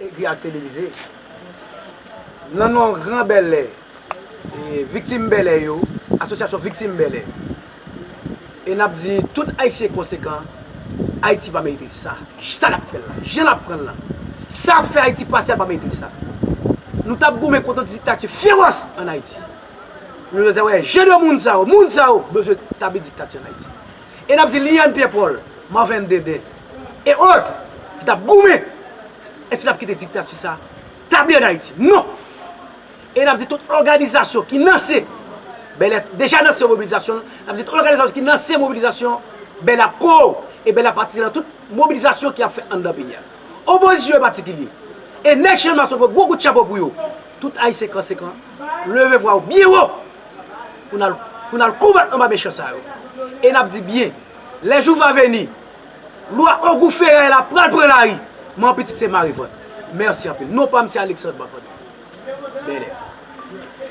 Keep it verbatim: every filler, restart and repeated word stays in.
Ekri ak televize. Nan non gran bèlè, e, viktim bèlè yo, asosyasyon viktim bèlè. E n ap di tout Ayisyen konsekan, Ayiti pa merite sa. Sa n ap fè l la, jan n ap pran l la. Sa ap fè Ayiti pase a pa merite sa. Nou t ap goumen kont yon diktati fewòs ann Ayiti. Nou bezwen wè je de moun sa yo, moun sa yo bezwen tabli diktati ann Ayiti. E n ap di Liliane Pierre Paul, Marvin Deden, e ot, ki t ap goumen, èske n ap kite diktati sa tabli ann Ayiti? Non! E n ap di tout òganizasyon ki nan se, bèlè deja nan se mobilizasyon, n ap di tout òganizasyon ki nan se mobilizasyon, bèlè ap kò, e bèlè ap patisipe nan tout mobilizasyon ki ap fèt anndan peyi a. Opozisyon an patikilye. E nèg Chanmas yo pran gwo kout chapo pou yo. Tout Ayisyen konsekan, leve vwa yo byen wo pou n al, pou n al konbat anba mechan sa yo. E n ap di byen, le jour va venir, lwa ogou feray la pral pran lari, men pitit se marevant. Mèsi anpil. Non pa m se Alexandre Bacandé. Bèlè.